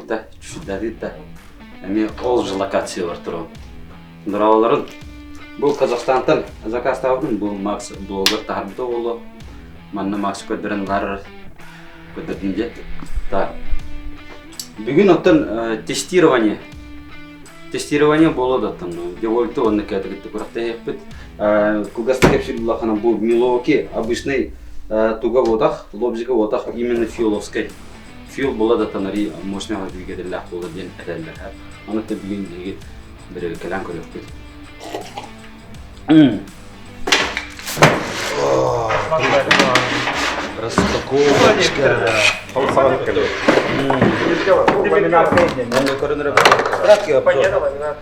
да, чуть-чуть да. Эми ол же локациялар туран. Дороолорун бу Казахстантан заказтаабытым бу Макс блогер таһарбыта буолуо. Манна Макс көрдөрөн барар көрдөрдүм дьэ. Так. Бүгүн оттон тестирование тестирование буолуо да оттон Девольту уонна кээтигитти күрэхтэһиэхпит. Кылгастык кэпсиир улахана бу Милуоки обычный туга буотах, лобзика буотах именно фиоловскай. Фиол буола да танари мощный двигателлээх буола диэн этэллэр. Ону бүгүн биһиги бэрэбиккэлээн көрүөхпүт. Распаковочка. Краткий обзор.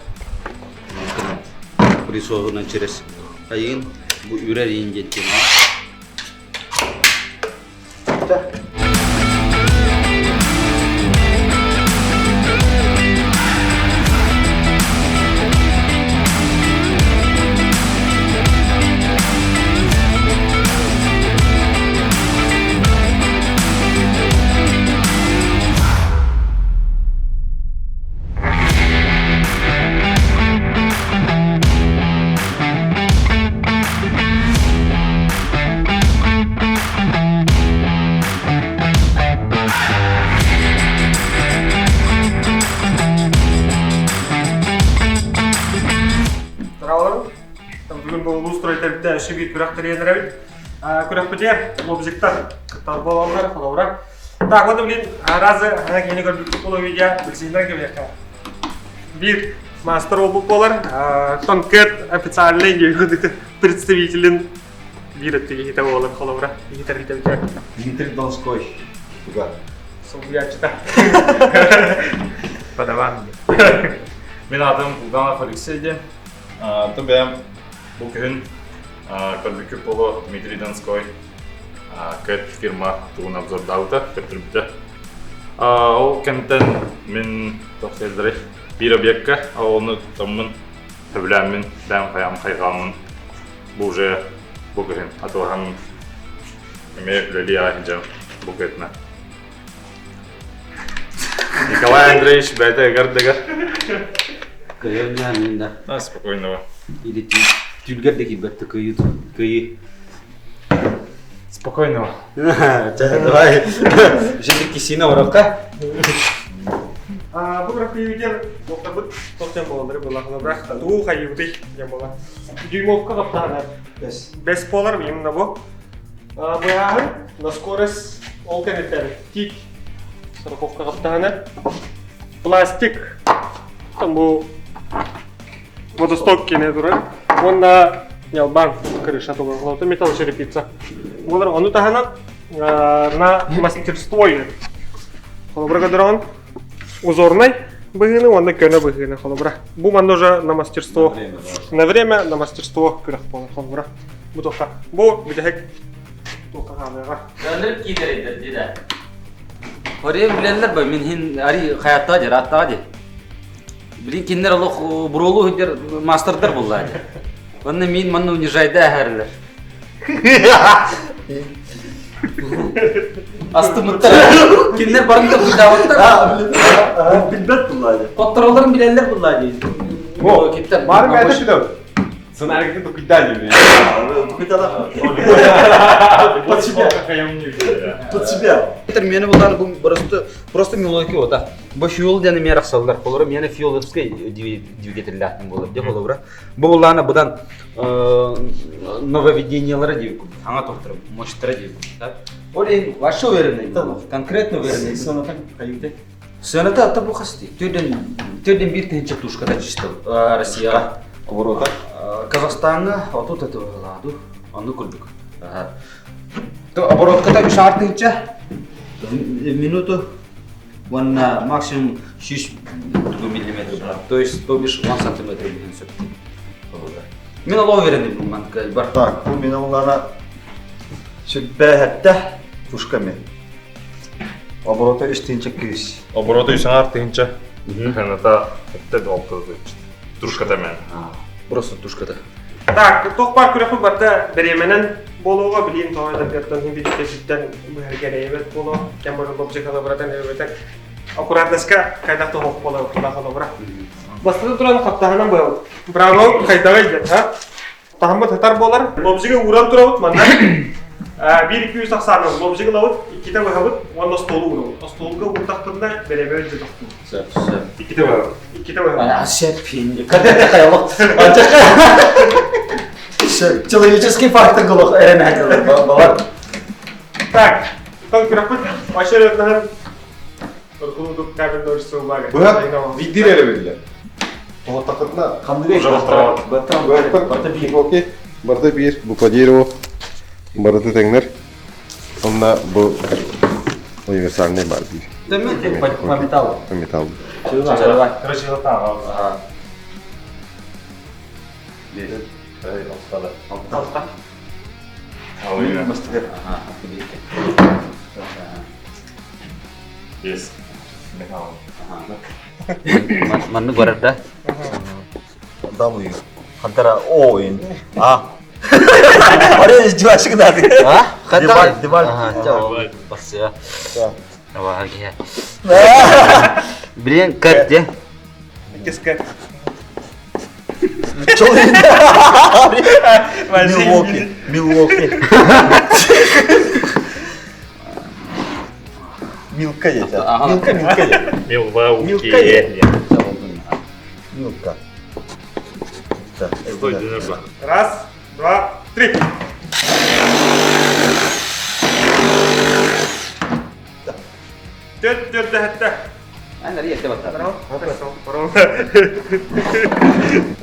Присоһунан через айын бу үрэр иин диэн тема. Здравствуйте. Бүгүн бу улуус строителбитэ өссө биир күрэх тэрийэн эрэбит. Күрэхпитигэр лобзиктар кыттар буолаллар, холобура. Так, вот блин, разы кини көрбүппүт буолуо видео билсиһиннэр кэбиһиэххэ. Биир мастер буолбут буолар. Тонкет официальный представителин биир өттү киһитэ буолар холобура киһи Дмитрий Донской. Туга. Солбуйааччыта. Подаван. Мин аатым Уганов Алексей диэн. Тым бэйэм бу күһүн көрбүккүт буолуо Дмитрий Донской Кэт фирма тугун обзордаабыта, көрдөрбүтэ. Ол кэмтэн мин тохсуйдары биир объекка ону томмун сөбүлээммин, бэйэм хайаам хайҕааммын бу уже бу күһүн атылаһан эмиэ үлэлии аайы бу кэтинэ. Николай Андреевич бэйэтэ ыгар дыгар. Кыйын мин да. А, спокойного. Или түүлгэр да киирбэт кыйы кыйы. Спокойного. Давай. Жити кисина уровка. Бу графиидер доктор тоқтен болалар була бірақ туу хайыбытый диэн буолар. Дюймовка каптаанар. Бес болар именно бу. Быһааһын на скорость ол кэнниттэн тик сороковка каптаанар. Пластик бу водосток кене турар. Уонна ньалбаан крыша толоруллубута металл черепица. Буолар ону таһынан на мастерство Холобура көрдөрөҕүн узорнай быһыыны уонна көнө быһыыны холобура. Бу манна уже на мастерство на время на мастерство күрэх буолар холобура. Бу тоха. Бу бүтэһик тоха хаалыаҕа. Дönür киидерейдер диде. Хория билэллэр ба мин хин ари хаятта дер аттаға де. Билин кинилэр олох буруолуу сылдьар маастардар буоллаа дии. Уонна миин манна унижайда эһэрилэр. Астыммыттар. Кинилэр барын да буйдаабыттар. Билбэт буллаа дии. Хоттороллорун билэллэр буллаа дии. О, Киттер. Мары бэйэтэ сүтөм. Сценарийгитин тукуйдаа дии. Тукуйдаа Под себя. Под себя. Мени булар бу просто просто мелодия ота. Бу фиол диэн эмиэ арахсаллар. Холобура, миэнэ фиоловскай двигателлээхтин буолар дии холобура. Бу буллаана быдан нововведениелара диир курдук. Саҥа тохторо, мощтара диир курдук. Ол иһин вообще уверенный конкретно уверенный. Сыаната хайыытай? Сыаната ата бу хасты. Төрден 1 тыһыынча тушката чисто Россияҕа. Оборота? Казахстаҥҥа отут это ладу. Онну курдук. То оборотката үс тыһыынча минуту уонна максимум 100 миллиметр бар. То есть, то бишь, 10 сантиметр билин сөп. Мин олох уверенный манка бар. Так, бу мин оллана сүббэһэтте пушками. Оборота үс тыһыынча күүс. Оборота үс аҥаар тыһыынча. Ханата этте алты Тушката мен. Просто тушката. Так, туох баар күрэхпит барыта бириэмэнэн буолуоҕа, билиин тоҕо эдэргэртэн иһин биирдэ сиртэн быһарга эрэйэбэт буолуо. Кэм бары лобзиканы быратан эбэтэр. Аккуратноска хайдах туһуох буолар тулаах олобура. Бастатан туран хаптаһынан быһабыт. Браво хайдаҕый диэн, ha? Таһыммыт хатар буолар. Лобзигы ууран турабыт манна. Биир икки үс ахсаанынан лобзик ылабыт, иккитэ быһабыт уонна остуолу уурабыт. Остуолга уурдахпытына бэрэбэ өлдө тохтуур. Сөп, сөп. Иккитэ быһабыт. Иккитэ быһабыт. Сөп, Когда хайалык. Человеческий фактор голох эрэнэ балар. Так, тон күрэхпит очереднаһын Уркулудук камень ножницы бумага. Быһа биирдир эрэ биллэр. Тоһоттоххутуна Барыта биир. Барыта биир. Бу по дереву барыта тэҥнэр. Онно бу универсальный бар биир. По металлу. По металлу. Короче, вот там. Алта. Yes. Михаил. Маннык барар да? W. Хантара О ин. А. Ары жуашык да. А? Дебаль, дебаль. Ага, бассыа. Аваа киһи. Блин, кэт де. Киске. Милуоки. Милуоки. Милка дете. Милка, милка дете. Милвауки. Милка е. Милка. Стой, динерба. Раз, два, три. Төрт, төрт, хәтта. Ана рия те баттар.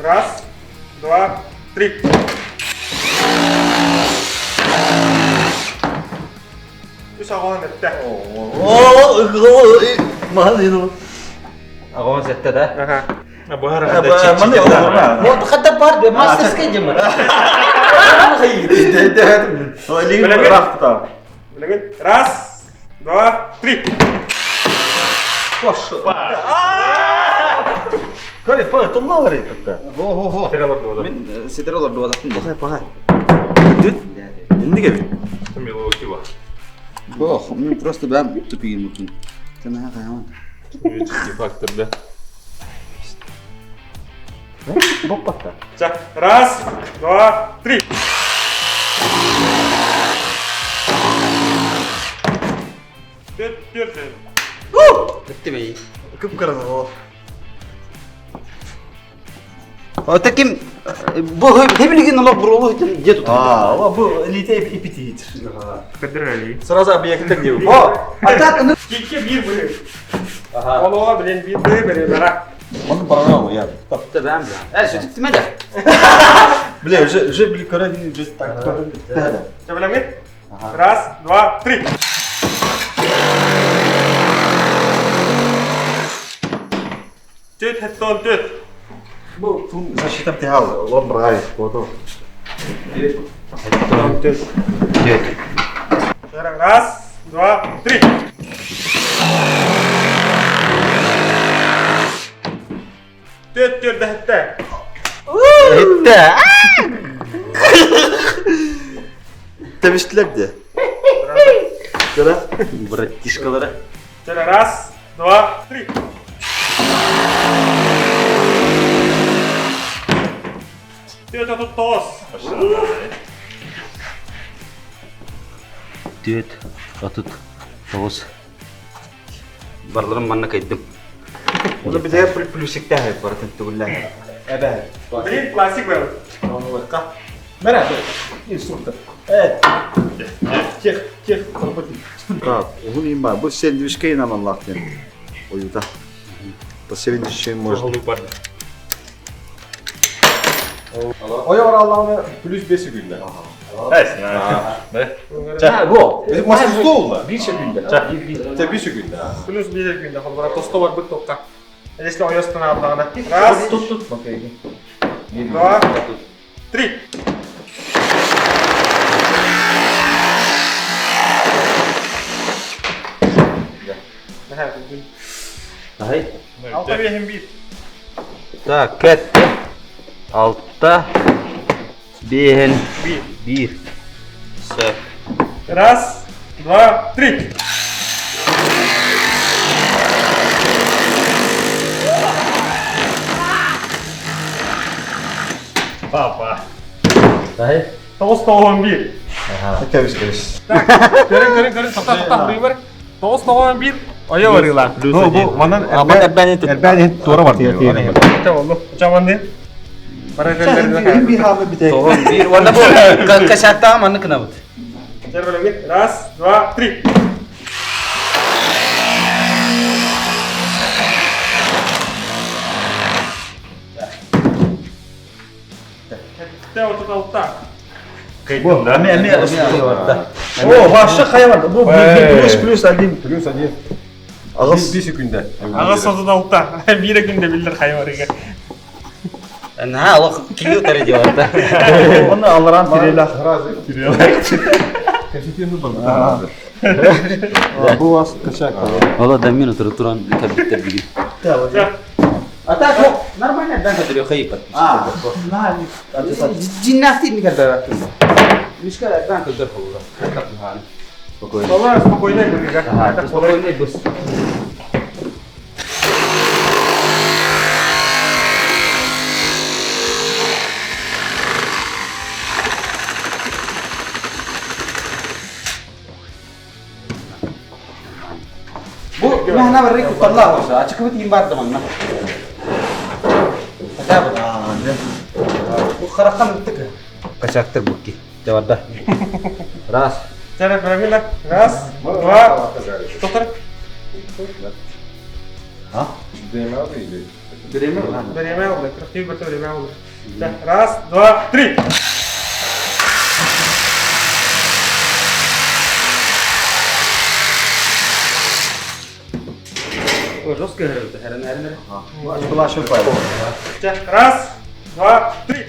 Раз, два, три. Үс аҕаһын эттэ. Аҕаһын сетте да? Аха. Вот хата бар мастерская дема. Раз, два, три. Көрө, паа, тумна бар итте. Хо-хо-хо. Стерелор Мен сетеролор дуодаттым. Пахай, пахай. Дүт. Инди кеби. Милуоки ба. Бох, мен просто бәм тупигин мутун. Тана хаяман. Человеческий фактор, да? Боппатта. Раз, два, три. Төрт, төрт. Бітті бей. Кып кыраны ол. А таким бу хебилигин олох бурулу где тут? А, бу лите эпитет. Кадырали. Сразу объекттер деп. О, а так ну Кикке бир быһы. Олоға билен бир быһы бере бара. Оны барана я. Бәм. Ә, сөйтіп тиме дә. Бля, уже уже били көрө уже так. Сөбілемет? Раз, два, три. Төрт, хеттон, төрт. Бу тун защита тихал, лон брай, фото. Хеттон, төрт. Раз, два, три. Төрт, төрт, хетте. Хетте. Темиштилер де. Көрө. Братишкалары. Раз, два, три. Төрт, отут, тоғыз. Төрт, отут, тоғыз. Барларын манна кайдым. Оны биде плюсиктә бар түгелләр. Әбә. Блин, классик был. Онлыкка. Мәрә, инструктор. Э. Тех, тех, работник. Так, угун има, бу сэндвичке инаман лактен. Уюта. По сэндвичке можно. Ой, оралланы плюс 5 күндә. Ha, бу. Мастер столла. 5 күндә. Те 5 күндә. Плюс 5 күндә. Холбара тосто бар бит топка. Если ойостан аблагана. Раз, Тут тут, окей. два, три. Ай. Алта бехин бир. Так, кәтте. Алта. Бехин. Бир. Бир. Сөп. Раз, два, три. Папа. Тай. 991. Кэбис кэбис. Көрүн көрүн көрүн тоқта тоқта быыбар. 991 ойо барыылаах. Плюс Бу манан Абат эрбэни тут. эрбээн туора бар. Ча болду. Чаманды. Бара Bir hamı bir tek. Тоҕон биир. Уонна бу косяктаах маннык гынабыт. Раз, два, три. Хетте 36. Бу эми эми Барда. О, вообще хайа бар. Бу плюс плюс один. Плюс один. Аҕыс. Bir секунда. Аҕыс 36. Биир күндэ биллэр хайа барыга. Наһаа олох киһи утары диэбатта. Оны аларан тирелах. Бу вас качак. Ола дамин утары туран кабиттер бүгүн. А так нормально эрбээн көтөрү хайыпат. А, на, Дьиннээхтик никэрбэбэт. Мишка эрбээн көтөр холура. Спокойно. Ола спокойно барыга. Спокойно бус. Бу мехна барры куталла болса, ачыкыбыт иин бар даманна. Бу хараккан ыттык. Качактыр букки. Жабарда. Раз. Чара правильно. Раз, два, тоқтар. Время. Время алды. 41 бір время алды. Раз, два, три. Жестко говорю, наверное. Плашу пайда. Раз, два, три.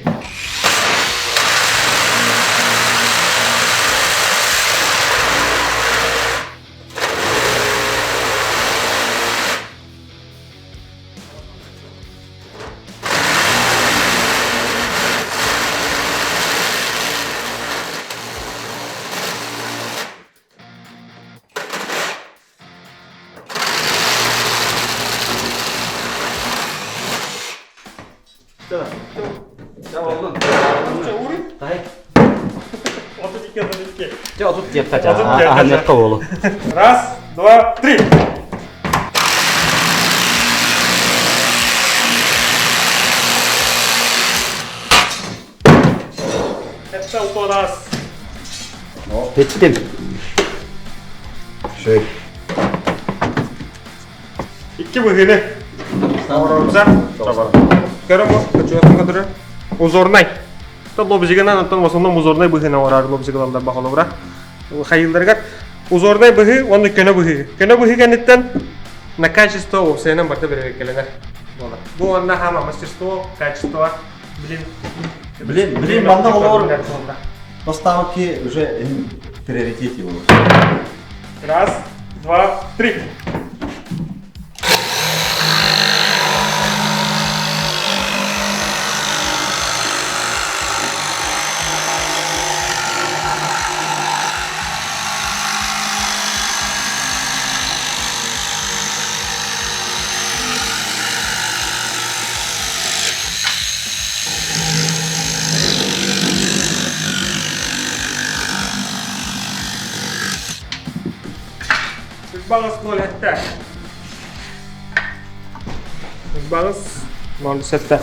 Тай. 32, 32. Жа отут деп кача. Отут деп кача. Аханетка болу. Раз, два, три. Это у нас. Петтим. Şey. Икки быһыыны. Оҥоробуза. Көрө бу, көчүөтүн көтөрө. Узорнай. Та лобзигынан оттон в основном узорнай быһыына оҥорор лобзигалалар баҕалабыра. Хайылларыгар узорнай быһыы уонна көнө быһыы. Көнө быһыы кэнниттэн на качество уопсайынан барыта бэрэбиэркэлэнэр буолар. Бу уонна хаама мастерство, качество, блин. Блин, блин, манна олор. Поставки уже в приоритете его. Раз, два, три. Багыс 0,7. Багыс 0,7.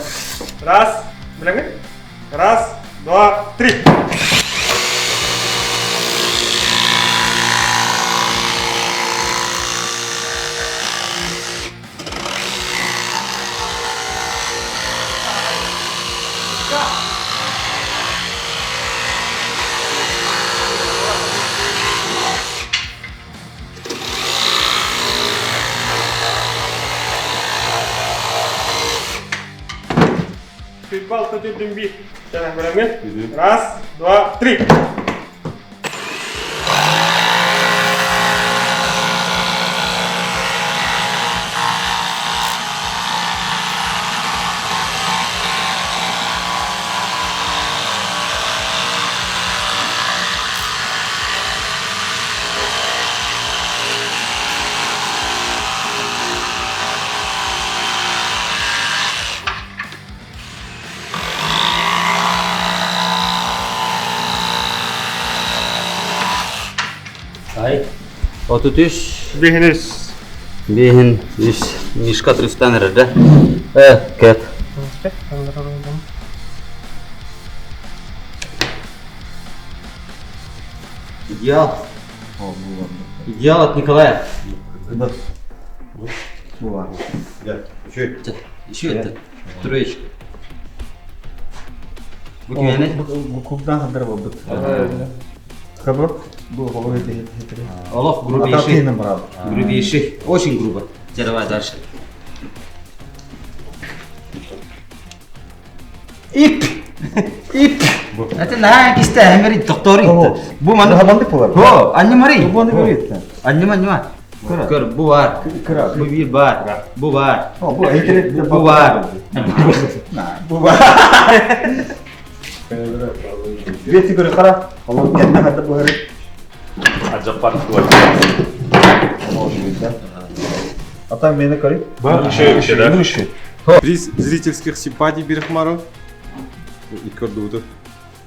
Раз, билэҥҥин? Раз, два, три. Балта төрдүн бир. Билэҥҥин? Раз, два, три. 33. Биһин үс. Биһин үс. Мишка үстэн эрэр да. Э, кэт. Идеал. Идеал от Николая. Еще это. Троечка. Бу кимиэнэ? Бу кубдан хандар болбут. Хабыр бу холу Олох грубейший. Грубейший. Очень грубо. Давай дальше. Ип! Ип! Это на кисте хэмери доктор Бу маны Хабанды болар. Хо, аннымари. Бу маны көрөттө. Анныма анныма. Көр, бу бар. Бу бир бар. Бу бар. Бу эйтерет Бу бар. Бу бар. Бети көрө кара. Аллах кенне хатта бу хары. Аджаппар Ата мени көрүп. Еще еще да. Приз зрительских симпатий Бирхмаров. Икордууту.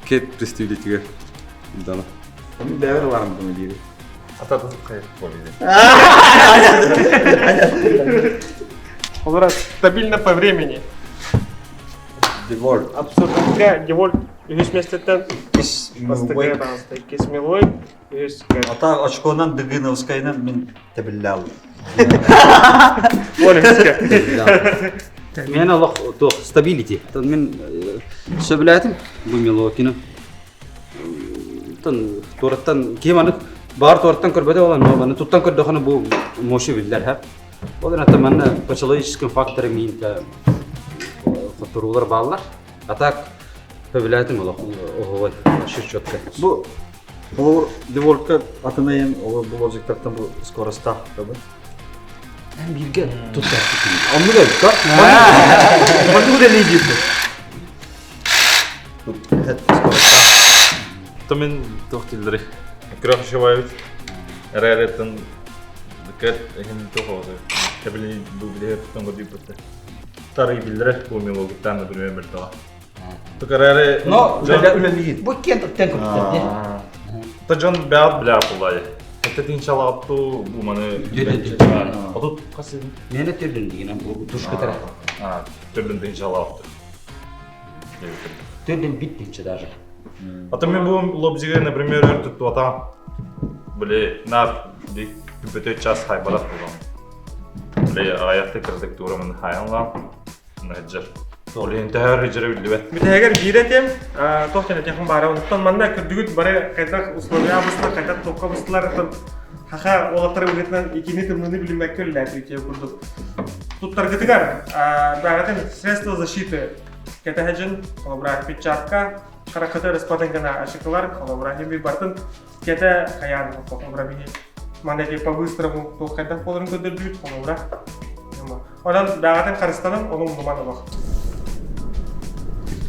Кет представителге. Дана. Мен бәрі барым бұны дейді. Ата хайыр более. Олар стабильно по времени. Деволт. Абсурдка Девольт үһүс местеттен бастакы таҕыста. Иккис Милой, үһүс Кэт. Ата очконан Дыгыновскайынан мен тебиллал. Оля үһүскэ. Мен олох туох стабилити. Мен сөбүлээтим бу Милокину. Тон туораттан ким аны бар туораттан көрбөтө болан, но аны туттан көрдөхөнө бу мощи биллер ха. Ол ата манна по человеческим факторам иинта хотуруулар бааллар. А так сөбүлээтим олох оһуой вообще четко. Бу Ол Деволтка атынайын ол бу лозиктартан бу скороста табы. Бирге туттар. Онну да бит. Онну да лидер. Скороста. То мен тохтилдери. Крах шивайт. Рареттен кэт эхин тохозы. Тебили бу биле тонго дипте. Тары билдере бу милогуттан например мертва. Только раре Но Үлелигит. бу кен туттан көптөр. Та жон бәт бля булай. Это тинчалапту бу маны. А тут касы Мени түрдүн деген бу тушка тара. А, түрдүн тинчалапту. Түрдүн биттинче даже. А то мен бу лобзиге, например, өртүп атам. Биле, на би бөтө час хай барат булган. Биле, аякты кырдык турамын хайанлам. Наджар. Олен тәһәр һиҗре билбет. Бүтэһигэр биир этим, туох диэн этиэхпин баара, онтон манна көрдүгүт бары хайдах условия быстылар, хайдах туохха быстылар, оттон хаха уолаттары быһыытынан итини тымныыны билиммэккэ үлэлээтибит диэн курдук. Туттаргытыгар бэҕэтин средства защиты кэтэһэдьин, холобура, перчатка, харахыты ыспатын гына ашыкылар, холобура, химби бартын кэтэ хайаан, холобура, биһи манна эти по-быстрому туох хайдах буоларын көрдөрдүбүт, холобура. Онон бэҕэтин харыстанан, ону умнуман олох.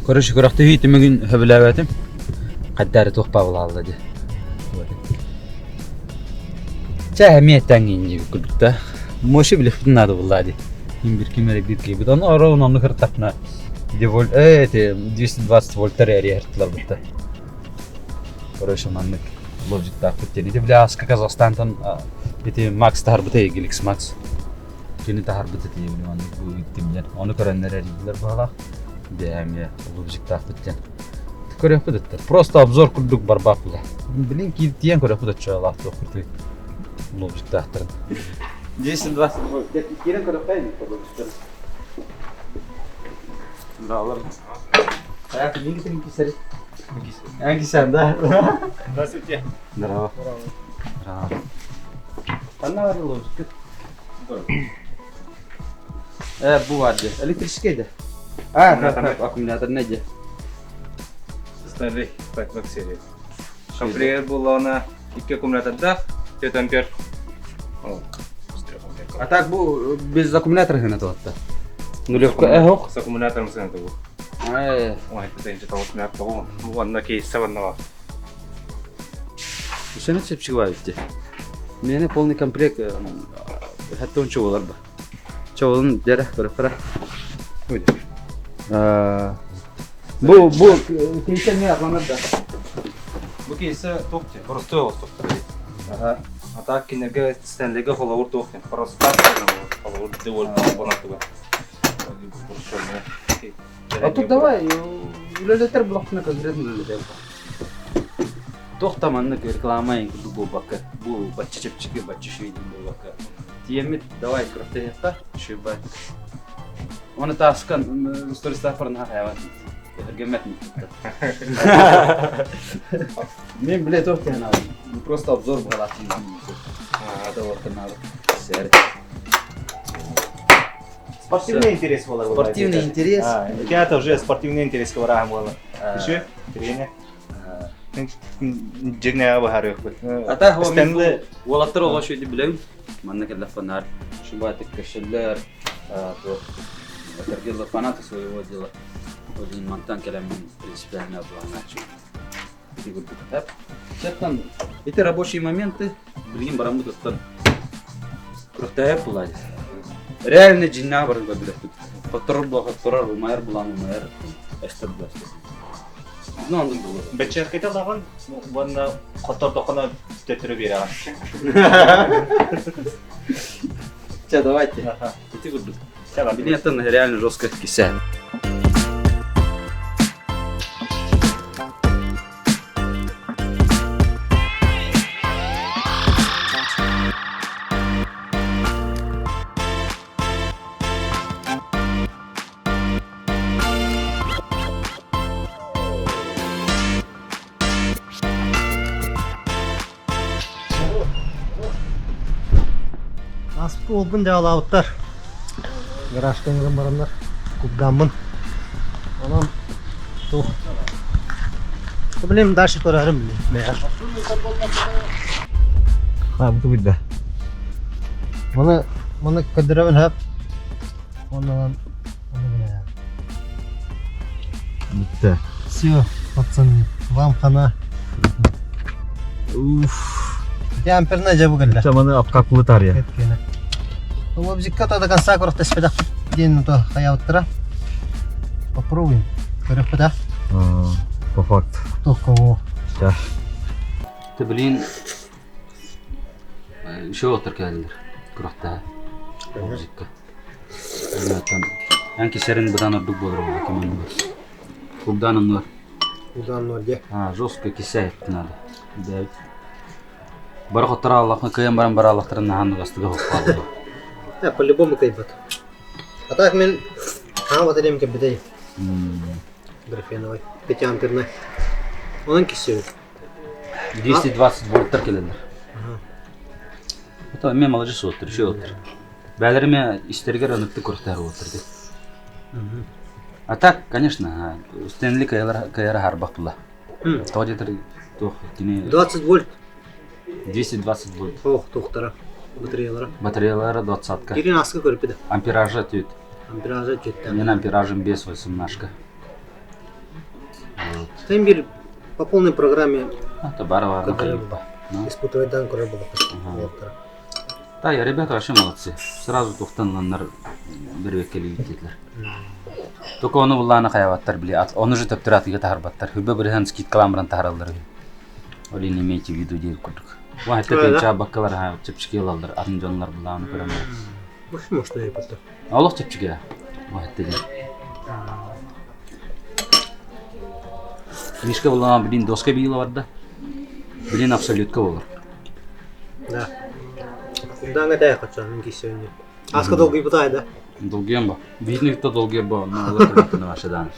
Короче, күрэхтэһии түмүгүн сөбүлээбэтим. Хайдары туох баалаалла дии. Чэ, эмиэ тэҥҥин диэбит курдук да. Мощи билиэхпитин наада буолла дии. Ким бир ким эрэ биир киһибит. Ону ороон онну кыртахпына деволь, эти 220 вольттар эрийэртилэр бытта. Короче, маннык лобзиктаахпыт диэн. Ити бля аска Казахстантан ити Макс таһарбыта Геликс Макс. Кини таһарбыт этии маннык бу иттимнэр. Ону көрөннөр эрийдилэр баһалаах. Бэйэм лобзиктаахпыт диэн. Көрүөхпүт өттө. Просто обзор курдук барбаах була. Блин, кииртиэн көрүөхпүт өттө туох курдук лобзиктаахтарын. 220 вольт. Киирэн көрүөхпэйин лобзиктарын. Здравствуйте. Так, Ангисан, да? Здравствуйте. Здорово. Здорово. Ханна бар лобзик? Бу бар дии. Электрический да? А, аккумулятор не дии. Stanley Black серия. Комплект буоллаҕына икки аккумулятордаах, 4 ампер. Ол, А так бу без аккумулятора гына туотта. Нулевка эхох. С аккумулятором сыната бу. Ай, Ой, это инче тоҕус мээп тоҕу. Бу онно кейсэ онно бар. Сені чепчик битти. Мени полный комплект хатта онча болар ба. Чоолун дere көрө Бу бу кейсе не атланар да. Бу кейсэ туох простой олох туох. Ага. А так кинилэргэ Стэнлигэ холобур туох диэн Простат холобур буолан А тут давай үлэлэтэр блокна конкретно үлэлэтэр. Туох да маннык реклама эҥин курдук буолбакка, бу бачча чэпчэки, бачча үчүгэй диэн буолбакка. Тиэммит давай күрэхтэһиэххэ, үчүгэй. Оны тааскан стористаахпар наһаа хайаабат. Эргэммэт Мен биле туох диэн аадым. Просто обзор буолаат Это вот надо. Сэр. Спортивный интерес буолар. Спортивный интерес. Это уже спортивный интерес бараһым буолар. Еще тренер. Дьиҥнээҕи быһаарыахпыт. Ата уолаттар оҕо шүйді билем. Манна кэллэ фонарь. Шубатык көшөллөр. Этергелла фанаты своего дела. Один мантан кэлэммин принципиально обладаначчы. Чаттан эти рабочие моменты билигин бараммыт оттон күрэхтэһэр буолаайы. Реально дьиннээх баран көрдөрөхпүт. Хотторор була хотторор, умайар булан умайар, эстер була эстер. Ну, оннук буолуо. Бэчээккэтэ ылаҕын уонна хоттордоххуна төттөрү биэрэҕин. Чэ, давайте. Ити курдук. Билиэттэн реально жестко кисэ. Ааспыт уолбун дьаалаабыттар. Гаражка ыҥыран бараннар курдааммын. Онон туох Блин, дальше көрөрүм блин. Ha, бу билбэ. Маны маны көрдөрөбүн хөп. Оннан оны билээ. Бүттэ. Все, пацаны, вам хана. Уф. Ити амперна дьэ бу кэллэ. Чаманы апкакулы тария. Кеткене. Лобзикка до конца көрөхтөспөтөхпүт диэн то хайаабыттара. Попробуем. Көрөхпүт а? По факту. Кто кого. Да. Ты, блин, еще отыр кэллилэр күрэхтэһэ. Лобзикка. Эн кисэрин быдан ордук буолар буолла кимэн Курдан оннугар. Курдан оннугар дьэ. А, жестко кисэ надо. Да. Бары хоттора аллахны кыйан баран бара аллахтарын наһан нугастыга хоппаалла. Да, по-любому кыйбат. А так мен хаҥа батареям кэлбитэй. Графеновай. Пятиамперная. Онон кисэбит. 220 вольттар келелер. Это мен молодец оттыр, еще оттыр. Бәлерме истергер ынықты көртәр оттыр деп. А так, конечно, Стэнли кайара харбах була. То где-то кини 20 вольт. 220 вольт. Ох, тухтара. Батареялара. Батареялара двадцатка. Кирин аска көрпүдэ. Ампеража түт. Ампеража түттэ. Мен амперажым 5 18. Вот. Тем бир по полной программе Это бара бар. Испытывать дан көрөр буолла. Да, я ребята вообще молодцы. Сразу тухтан бирбеккели диэтилэр. Только ону буллааны хайабаттар били. Ону же төптөр атыга таһарбаттар. Хүбэ бырыһан скидкалаан баран таһараллар. Ол не имейте в виду диир курдук. Вахта тенча баккалар чепчики ылаллар. Атын дьоннор буллааны көрөм. Может, я просто. Олох чепчики. Вахта ден. Мишка буллаан блин доска бийила барда. Блин абсолютка болар. Да. Курдаҥа тэйэ хотсоон киссөөннү. Аска долгуйбута да. Долгуйан ба. Биитини кытта долгуйар ба, онно олор көрбөттөнө вообще даҕаны.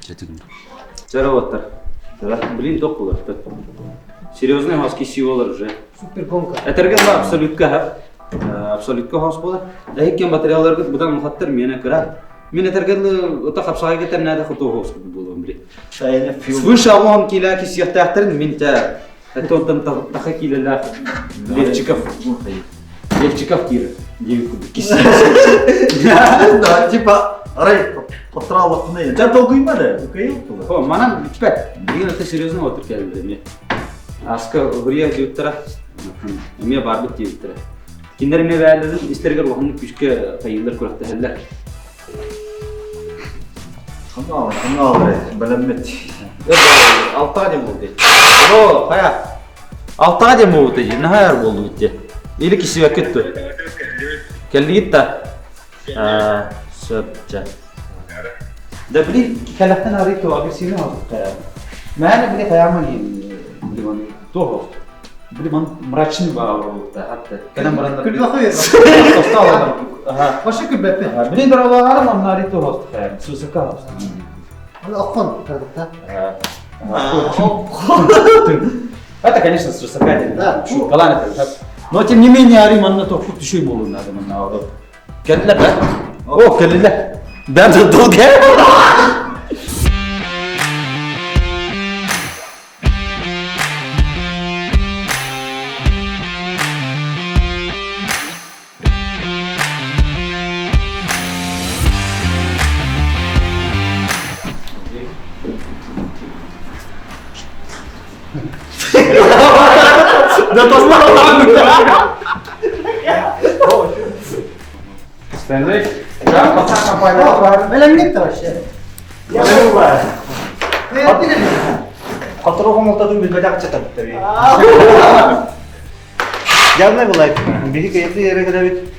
Чэтигин. Чара уоттар. Блин, тох булар. Серьезный хаски сиолар уже. Супер гонка. Этэргэ дылы абсолютка абсолютка хос буолар. Эһиккен материалларгыт быдан мухаттар миэнэ кыра. Мин этэргэ дылы ота хапсаҕайга тэннээдэ хоту хос буолуом били. Свыше аллон киилээх киссиэхтээхтэрин мин тэ онтон таха киилэлээх Левчиков Левчиков киирэр диэбит курдук Да, типа, арай хотраалахпына дьэ долгуйма да О, манан бүппэт. Билигин это серьезно отыр кэллилэр эмиэ. Аска уһуруйа диэбиттэрэ. Эмиэ барбыт диэбиттэрэ. Кинилэр эмиэ бээлэрин истэригэр улаханнык күүскэ хайыылар күрэхтэһэллэр. Ханна ханна бэлэммит. Алтаа дем болды. О, хайа. Алтаҕа диэн буолбута дии, наһаа өр буоллубут дии. Или кисибэккит дуо? Кэллигит да? Сөп, дьэ. Да били кэлэхтэн арый туох агрессивный оһохтуктара. Мээнэ били хайааман били туох оһох. Били ман мрачный баҕа буолбутта хатта. Кэлэн баран Күлбэхэ Ага. Вообще күлбэппин. Били доролоҕарым онно арый туох оһохтуктара. Сусака оһохтуктара. Оххон кыргытта. Это, конечно, свысока, да, шуткалаан это. Но тем не менее, ари манна тохпут түшүй болу надо манна ото. Кэллэ да? О, кэллэ. Да, долго. Да Стэнли. Бэлэмник да вообще. Хотуру хомолтотун билбэтэх чатабыт Явно былай, биһи кыйырды эрэ кэлэбит,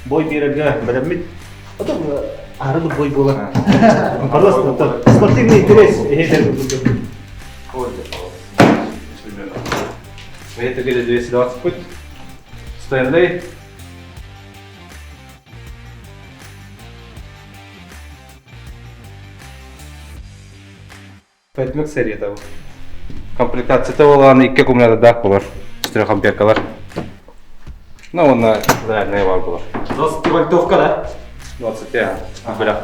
бой биэрэргэ бэлэммит. Ото ары бой буолар. Просто спортивный интерес эһэтэр Это где 220 путь. Стэнли. Пэтмик серията бу. Комплектацията буолан икки аккумулятордаах буолар. Четырехамперкалар. Ну, уонна зарядные бар буолар. 20 вольтовка, да? 20 бөлөх.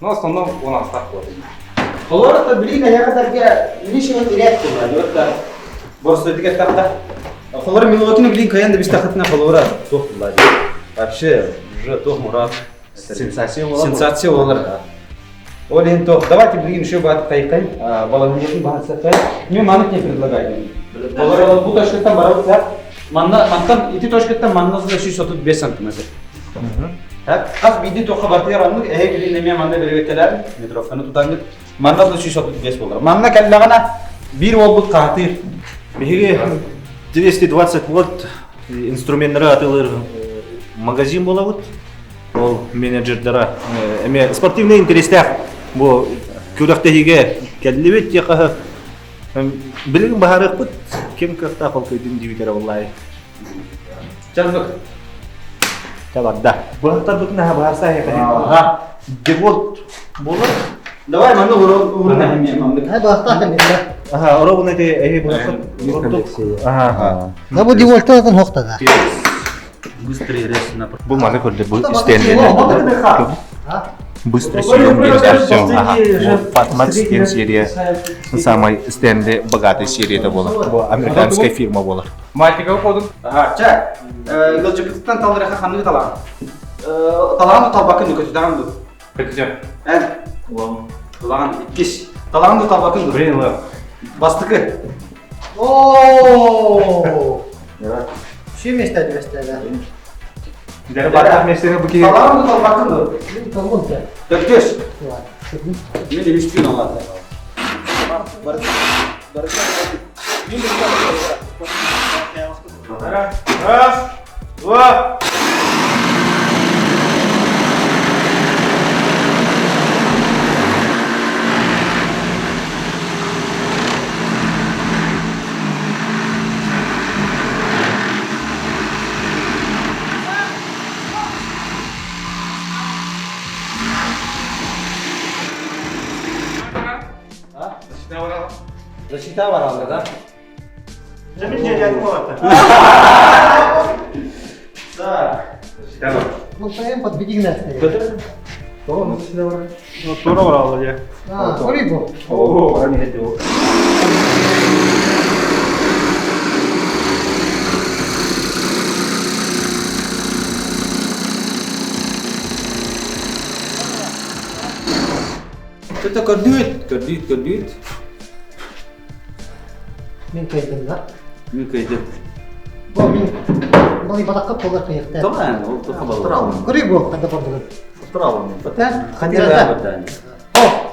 Ну, в основном 16 буолар. Олор это билин аяқадарга лишний ирет буолар. Вот борсойдуга тахта. Холор милотины билин каян да биз тахатына холора туох буолар. Вообще уже туох мурат. Сенсация буолар. Сенсация буолар. Ол иһин туох, давайте билигин еще баат кайкай, балаһынньатын баһансакай. Мен маннык не предлагаю. Олор бу точкаттан барабыт сап. Манна мантан ити точкаттан манна 135 сантиметр. Так, хас биирдии туохха бартыгар оннук эһэ билин эмиэ манна бэрэбиэккэлээн метровканы тутаҥҥыт манна 135 буолар. Манна кэллэҕинэ биир уолбут хаһытыыр. Биһиги 220 вольт инструменнары атыылыыр магазин буолабыт. Ол менеджердара эмиэ спортивный интерестаах бу күрэхтэһиигэ кэллибит диэхэ билигин баһаарыахпыт ким кыахтаах ол көйдүн диибит эрэ буоллаай. Чалбык. Табарда. Быһахтарбытын аха баһарса Ага. Деволт буолар. Давай манна урун эмиэ маннык. Хай баахтаах эмиэ. Аха, оробун эти эһи быһахтар. Аха. Да бу девольтан хохтада. Быстрый рез на Бу маны көрдө бу стендени. Быстрый съем все. Fatmax диэн серия самай стенди богатый серия буолар. Бу американская фирма буолар. Матика ходун. Ага, чэ. Ылдьыппытыттан талырыха ханныгы талаан? Талаан талбакын көтүтаҕын ду? Көтүтөм. Эн. Талаан иккис. Талаан ду талбакын ду? Блин, Бастыкы. О! Все места места, да. Баттах местени бу ки. Талаан ду талбакын ду? Талгын да. Төктөш. Мен үстүн алат. Раз, два. Защита бар алда, да? Так. Мынтайын подбедигнә. Тура баралар я. А, кори бу. О, они это. Это көрдүүт, көрдүүт, көрдүүт. Мин кайдым да. Мен көйдүм. Бу мин Балый балакка полар кыякта. Tamam, ол тоқа балар. Кори бу, канда бардыгын. Ханья да. О!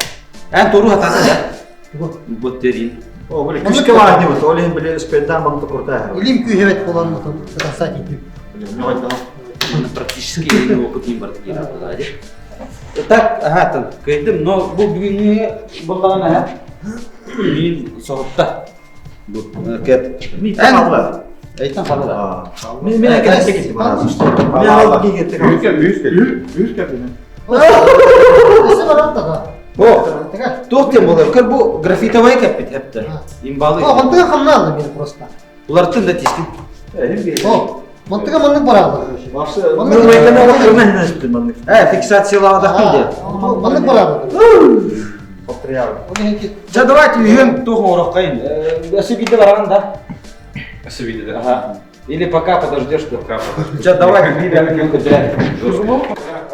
Эн тору хатасы да. Бу. Бу терин. О, били күскэ баар ол иһин били спендан банты куртаа. Илим күүһэбэт болан сатаса тиийдим. Практически опыт не бар такие Так, ага, там, кыйдым, но бу бүгүҥҥү буллаҕына аха мин соһутта. Бу кет. Эн Эйтен халла. Мен мен әкелеп кеттим. Мен алып кеттик. Үс кәп. Өссө баран да. О, туох диэн буолар? Көр бу графитовай кэппит эптер. Имбалы. О, мантыга хамнаалла мени просто. Улартын да тистин. О, мантыга маннык баралар. Э, фиксациялаабатахпын диэ. Маннык баралар. Ча давайте үйөм туох оҥороххайын. Өссө биирдэ бараҕын да? Өссө биирдэ да. Ага. Или пока подождешь, что? Пока подождешь. Ча давай, биир көтүрэн.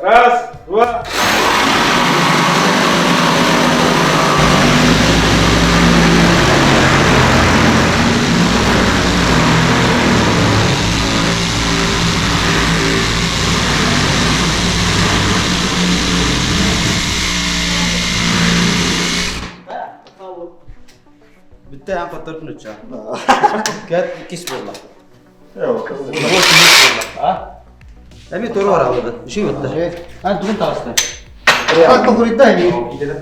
Раз, два. Бүттэ аан хотторбун учча. Кэт иккис буолла. А? Эми туру баралыды. Үшүй бутта. Ан тугун таҕыста. Как покурить-да или?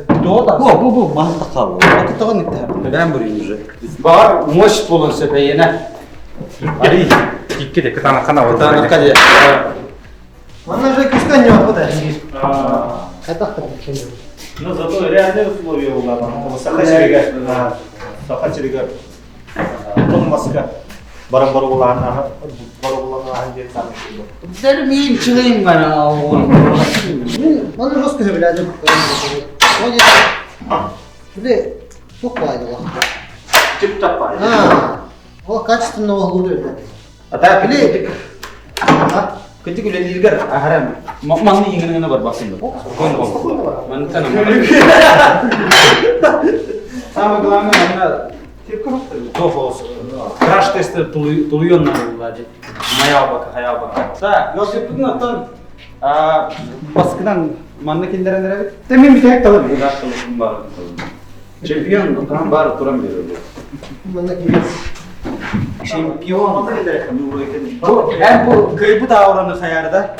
Тоҕо таҕыста? Бу бу бу маһын таххаллы. Аты тоҕон итте. Бэм бурин уже. Бар мощь болон сөпейене. Ари, икки де кытаанахха на Кытаанахха де. Манна же күскөн не бар да. Хайдах та Но зато реальные условия буолла. Саха сиригэр, Саха сиригэр тоҥмаска баран боругулаан боругулаан диэн саамай Дэр миин чыгыйым гана. Манна жестко сөбүлээдим. Били туох баайдылах. Чип-чап баай. Ол качественно оһолур эбит. А так били Кытык үлэлииргэр аһарам манны иҥин гына барбаккын да. Мантан Самое главное, манна краш-тесті тулуйон надо было Мая бака, хая бака. Да, йосиппутун оттон баскынан манна киллерен эребит. Те мен битек талып. Чемпион, туран бар, туран берер. Манна киирэр. Чемпион. Бу, эн бу кыйбыт аураны хаярда.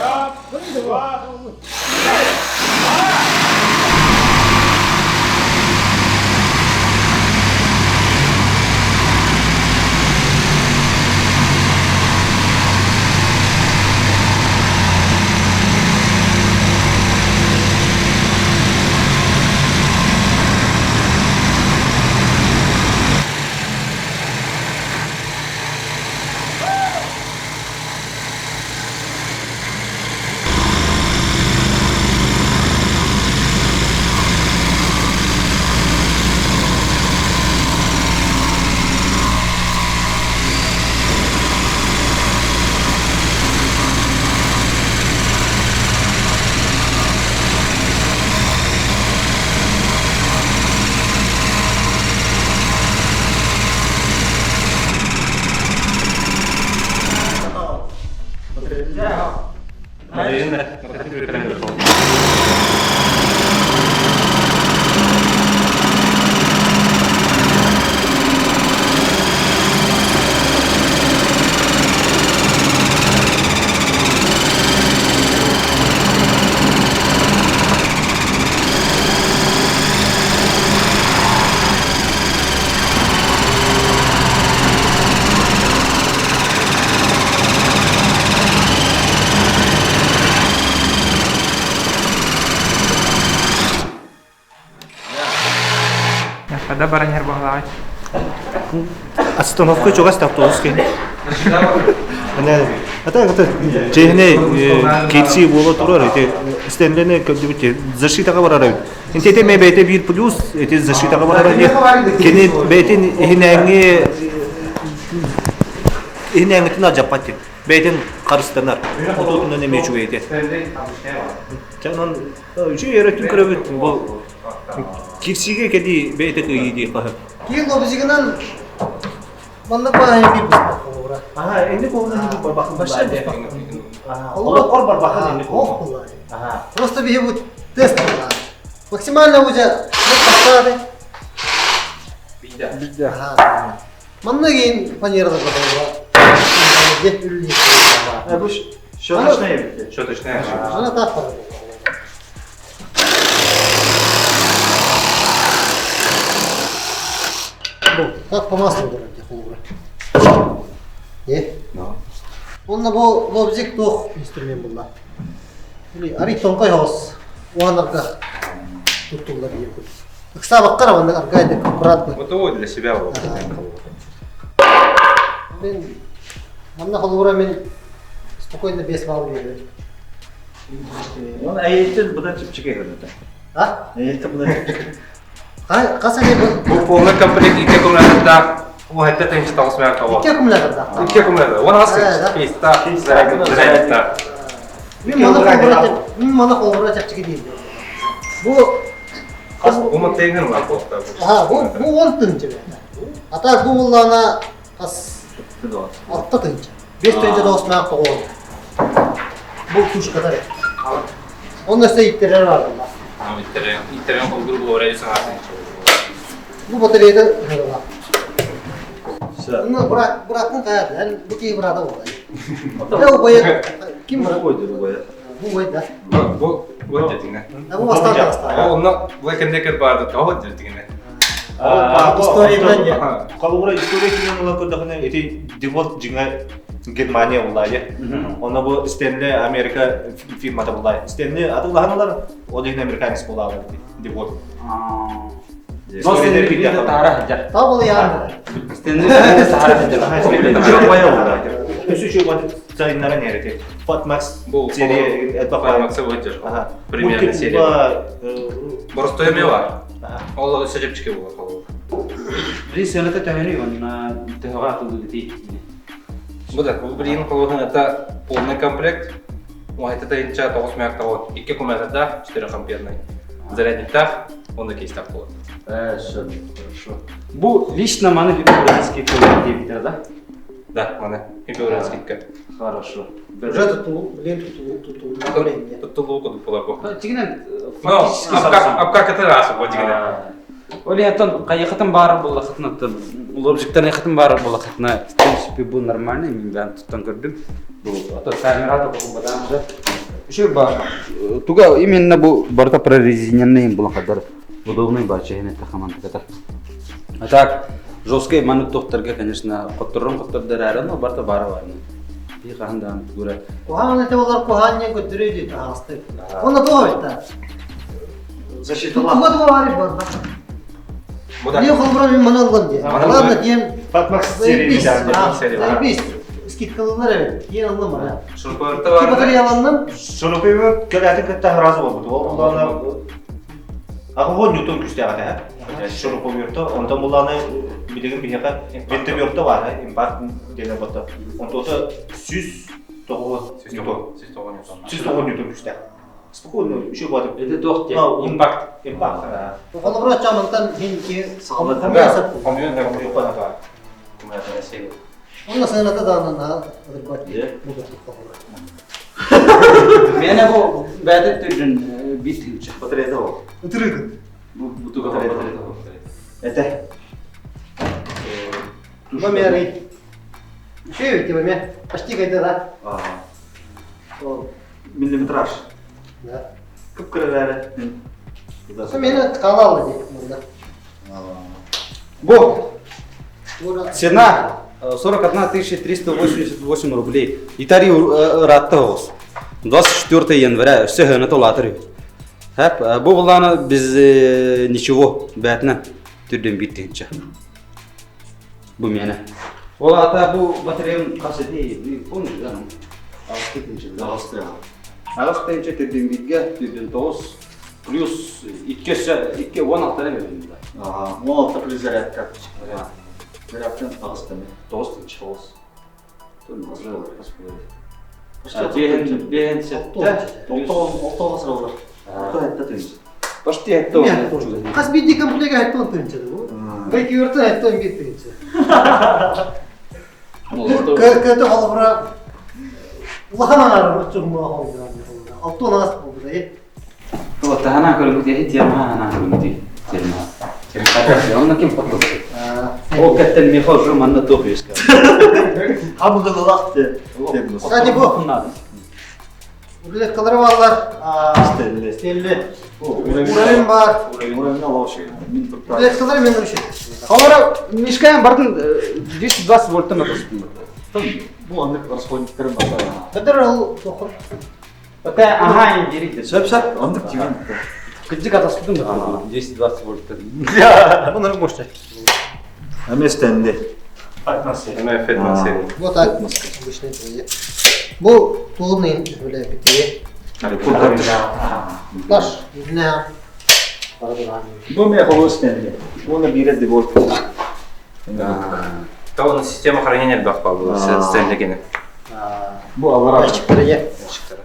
Хада баран иһэр баҕалааҕый. Остановка чугас автобус кин. Ата ата чехне кирси буола турар эти стендене көдүбүт защитага барар эбит. Интете ме бэйте бир плюс эти защитага барар эбит. Кини бэйтин иһинээҥи иһинээҥитин алдьаппат диэн. Бэйтин харыстанар. Отутунан эмиэ үчүгэй этэ. Чэ онон үчүгэй эрэ өттүн көрөбүт. Бу кирсигэ кэлии бэйэтэ кыайыы диэх хаһы. Киин лобзигынан манна баайын биир быспах холобура. Аха, инник уонна инник барбахын Вообще быспах. Олоххор барбахын инник Ох буллар. Просто биһи бу тест буллар. Максимально уже поставили. Бирде. Манна кийин фанералар баталла. Бу щеточная эбит. Щеточная. Ана так бар. Бу так по маслу барар холура. Е? Онна бу лобзик туох инструмент булла. Или ари тоҥхой хоос уанарга туттуллар диир курдук. Ыксаабакка эрэ маннык аргайдык аккуратно. Вот его для себя вот. Мен манна холобура мен спокойно 5 балл биэрэр. Он әйелтен бұдан чипчике көрді. А? Әйелтен бұдан чипчике. Хас эмиэ бу? Бу полный комплект икки аккумулятордаах, уһатта тыһыынча тоҕус мөһөөх тоҕо. Икки аккумулятордаах. Икки аккумулятор. Уон аҕыс Да. кейстаах, зарядниктаах. Мин маны холбура мин маны холбура чэпчэки дииллэр. Бу Хас ума тыыҥын ылар буолта. Аха, бу бу 10 тыһыынча бэйэтэ. А так бу буллаҕына хас алта тыһыынча. 5 тыһыынча тоҕус мөһөөх тоҕо Бу тушката эрэ. Онно өссө иттэрэр баар буолла. Иттэрэн холбуур буолар саҥатын. Бу батареята ыһырылаах. Ну, брат, братын хайа, эн бу киһи брата буолла. Э, убайа, ким брат? Убай убайа. Бу убай да. Бу бу дэтиҥэ. Бу бастаан таҕыстаҕа. Онно бу кэннекер баарды тоҕо дэтиҥэ. История билэн дьэ. Холобура история кинен ыла көрдөхүнэ ити Деволт дьиҥэ Германия буллаайа. Онно бу Стэнли Америка фирмата буллаайа. Стэнли атылаһан ылар, ол иһин американец буолаалар Деволт. Табыл яар. Стэнли таһара сылдьар. Өсү үчүгэй сайыннаран эрити. Fatmax серия это Fatmax выйдешь. Примерно серия. Боростой эме бар. Ол өссө чэпчэки буолар холобур. Били сыаната төһөнүй онна төһөҕө атыллыгытый? Бу да, бу билигин холобурун это полный комплект. Уһайта тыһыынча тоҕус мөһөк тоҕо икки аккумулятордаах, четыре амперный зарядниктаах, уонна кейстаах буолар. Хорошо, хорошо. Бу лично маны фигурантский көмөр диэбиттэр да? Да, маны фигурантскийка. Хорошо. Уже тутулу, блин, тутулу, тутулу. Туттулуу кудук буолар бу. Тигинен Но, апка кытыр асы бу дигинен. Ол ятан кайыкытын бары буллахытына лобжиктан якытын бары буллахытына в принципе бу нормальный мен бән туттан көрдүм. Бу ато камера да бу бадан да. Еще ба туга именно бу барта прорезиненный булахадар удобный ба чехне тахаман таката. А так жесткий маны тохтарга конечно котторон коттордар но барта бары бар. Би кахандан тугура. Куһаҕан этэ олар куһаҕан диэн көрдөрүү дии таһаҕастык. Онно туох эбит Защиталаах. Туга туга баар буолла. Бу да. Не холбура мин маны ыллым диye. Ладно диэн Fatmax серия заебись. Заебись. Скидкалылар эбит. Диэн ыллым ара. Шурпорта Ки бар. батареяланным. Шурупы кэлээтин кытта разы буолбут. Ол буллаана Аҕыһон Ньютон күүстээх этэ. Шуруповерто, онтон буллааны билигин биһиэхэ винтоверто баар, импакт диэн ботта. Онтуота 109 Ньютон. 109 Ньютон күүстээх. Спокойно, еще баар. Это туох диэн? Импакт. Импакт. Холобура чамантан хин ки Да, Онно сыаната даҕаны наһаа ырбат. Мене бу бәдет түрдүн бит тыынча. Батареята ол. Ытырыгын. Бу бутуга Это. Номеры. Еще ведь тебе Почти когда, да? Миллиметраж. Да. Кып-кыралары. Мені қалалы деп мұнда. Бу цена 41 388 рублей. Итари ратта оғыз. 24 января все хөне толатыр. Хәп, бу буланы без ничего бәтнә түрден биттинче. Бу мене. Ол ата бу батареям касети, помнишь, да? Агыс тинче. Агыс тинче түрден битге, түрден 9 плюс 2 2 16 ле да. Ага, 16 плюс зарядка. Зарядкан агыс теми. 9 тинче. 9. Бehen бehen сетте. Алтоға сұралар. Алтоға әтті түйінші. Почти это. Қас бидди комплект айттон тынчы бу. Бәки өртөн айттон бит тынчы. Көтө холбура улахан аңар чугма холбура. Алтон ас болду да. Вот, она көрүнгү тема, она көрүнгү тема. Онна ким потом? Ол кэттен миэхэ уже манна туох үөскэ. Хамыгылылах те. Кстати, бу рулеткалары бааллар. Стелли. Стелли. Уровень бар. Уровень алауши. Рулеткалары мен үшін. Холора мешкаем бардын 220 вольттан атаспын. Бу аннык расходниктарын бар. Бедер ол тоқыр. Пока ага не дерите. Сөп сөп, аннык тиген. Кыджык атаспын да 220 вольттан. Бұны мощный. Эме стенди. Эме фетмасы. Вот так. Обычный твои. Бу туғын бile битие. Таш, не. Бу ме холо стенди. Оны бире деволт. Та система хранения элбэх буолла стендегини. Бу алара.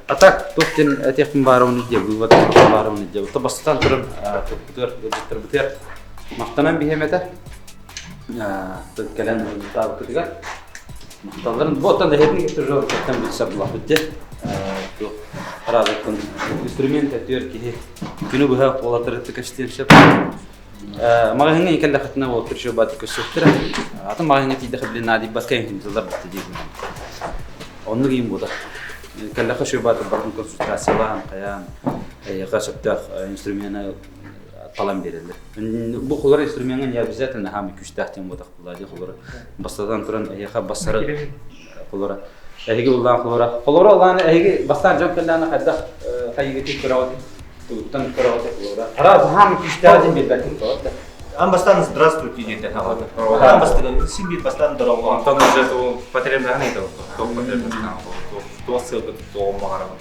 А так, туох диэн этиэхпин баарабын илдьэ, вывод баарабын илдьэ. То бастатан туран туппутугар, ыалдьыттарбытыгар махтанан биһиэм этэ. Кэлэн ыалдьыттаабыккытыгар махталларын. Бу оттон эһэтин кытта уже кэттэн билсэр булахпыт дьэ. Туох араазыттан инструмент өтүөр киһи күнү быһа уолаттары кэстиэн сөп. Маҕаһыыҥҥа кэллэххитинэ уолаттар еще бааты көрсүөхтэрэ. Атын маҕаһыыҥҥа тиийдэххэ блин наадыйбакка иһин дылар бытты диир. Оннук иин буолар. Кэллэххэ еще бааты бардын консультациялаан, хайаан, эйиэхэ сөптөөх инструмена талан биэрэллэр. Бу холор инструмеҥҥа не обязательно хаамый күүстээх диэн буотах буолла дии холоро. Бастатан туран эйиэхэ бассары холоро. Эһиги буллаан холоро. Холоро улаан эһиги бастаан дьон кэллэҕинэ хайдах хайыгытын көрөҕүт тугуттан көрөҕүт холоро. Араас хаамый күүстээх диэн билбэттин тоҕо да. Ан бастаан здравствуйте диэтэ хаҕады. Ан бастаан син биир бастаан дорого. Онтон уже ту потребнаһын ыйда туох потребнаһын туох сыалгыт туох маҕарабын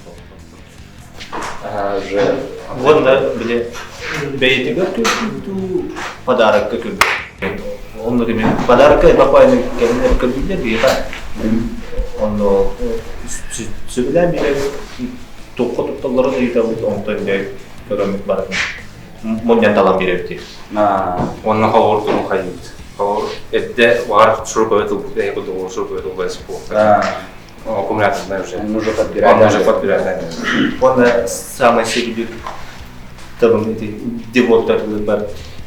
Уже Уонна били бэйэтигэр көрбүт подарокка көрбүт. Онно кими подарокка бапайны кэлинэр көрбүттэр биһиэхэ. Онно сөбүлээн биэрэр туохха тутталларын ыйытабыт онтон дьэ көрөммүт барытын мунньан талан биэрэбит. Онно холобур турун хайыыбыт. Холобур эрдэ баҕар шуруповерт ылбыт эһи курдук шуруповерт ылбай суох. Аккумуляторная уже. Он уже подбирает. Он уже подбирает. Уонна самый сөбүлүүр тылым ити девоттар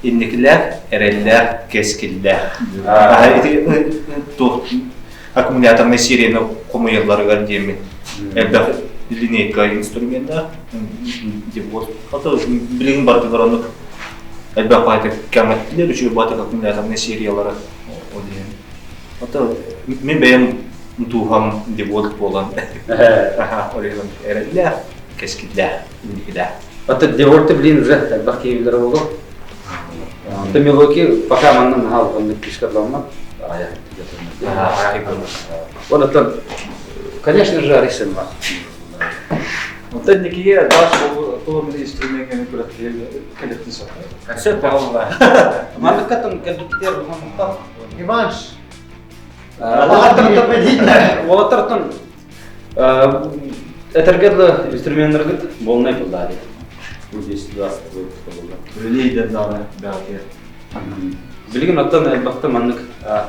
инникилээх, эрэллээх, кэскиллээх. Ити туох аккумуляторный серияны хомуйалларыгар диэммин элбэх линейка инструменнаах девот. Ото билигин барытыгар оннук элбэх баайта кэмэттилэр үчүгэй баайта аккумуляторный сериялара ол диэн. Ото мин бэйэм дууһам девот буолан ол иһин эрэллээх, кэскиллээх, инникилээх. Это девольты, блин, уже элбэх киһилэрэ буолуо. Это Милуоки пока манна наһаа улаханнык фишкаламмат. Вот это, конечно же, Арисен бар. Онтон Никиге даш толомун инструментин күрэхтэһии кэлэттин сөп. Сөп буолла. Манныкка кэлбиттэр улахан Реванш. Уолаттартан этэргэ да инструменнаргыт болнай буллари. Бу 220 буолла. Үлэлии даҕаны бэҕэтигэр. Билигин оттон элбэхтэ маннык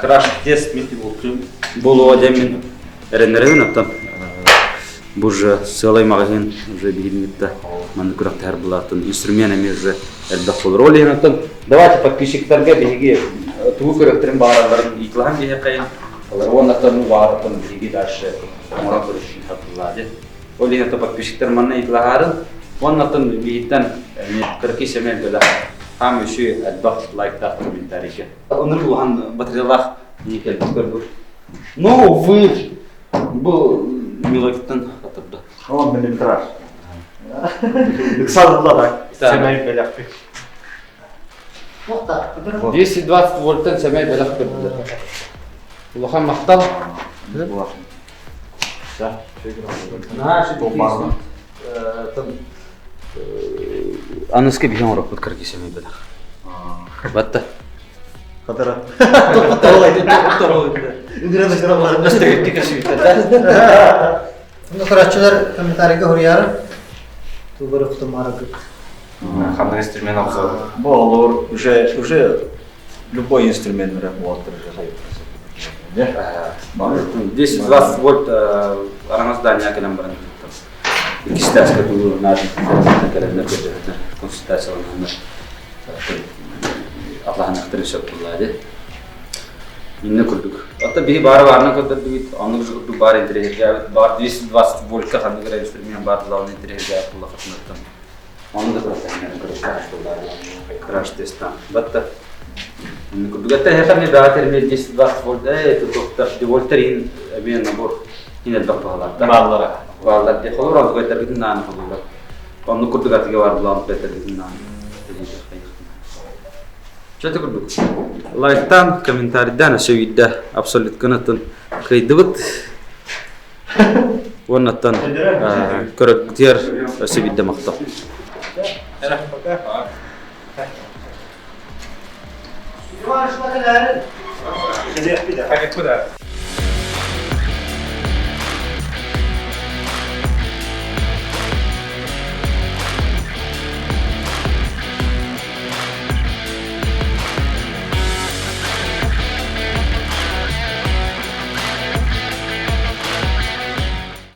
краш-тест буолуо диэммин эрэннэрэбин оттон бу уже сыалай маҕаһыын уже биһигиннитта маннык күрэхтэһэр булаатын инструмент эмиэ уже элбэх буолар. Ол иһин оттон давайте подписчиктарга биһиги тугу көрөктөрүн баараларын ыйыталаһан биһиэхэ уоннаттан баараттан биһиги дальше оҥорон көрүшүн хаппыллаа Ол иһин подписчиктар манна ыйыталаһаарын уоннаттан биһиттэн кыракый сэмэй бэлэх хаам үсү элбэх лайктаах комментарийга. Оннук улахан батареялаах никель көрбүт. Но, увы, бу мелодиктан хатырда. О, миллиметраж. Ыксалла так. Сэмэй бэлэхпит. 220 вольттан сэмэй бэлэх көрдүлэр. Улахан махтал. Аныска биһиэн оҥороппут кыргый сэмэй бэлэх. Батта. Хатара. Ну, көрөөччүлэр комментарийга суруйаары. Тулбары кутумаарыгыт. Ханнык инструмент обзор. Бу олор уже уже любой инструмент уолаттар уже 220 вольт араҥас здания кэлэн баран иккистээскэ тулуур наадын кэлэннэр көрдөһөннөр консультациялананнар аллаһаныахтарын сөп буоллаа дии. Инне курдук. Оттон биһи баара баарынан көрдөрдүбүт, оннук же курдук баар интэриэһиргээбит, баар 220 вольтка ханнык эрэ инструмент баар булаҕын интэриэһиргээбит буоллаххытынаттан. Ону да көрөттөн көрөттөн краш тестан. Батта. Инне курдук. Это эһэхэ эмиэ бэҕэ термиэ 220 вольт, э, это вольттар иһин эмиэ набор иһин элбэх баһалар. Бааллара. Бааллар дии. Холобур, онтук этэргитин нааны холобура. Оннук курдук атыга бар булаҕын этэргитин нааны. Чэ курдук. Лайктаан, комментарийдаан өссө биирдэ абсолют гынатын кыайдыбыт. Уоннаттан көрөргүтүгэр өссө биирдэ махтал. Иван, что ты Куда?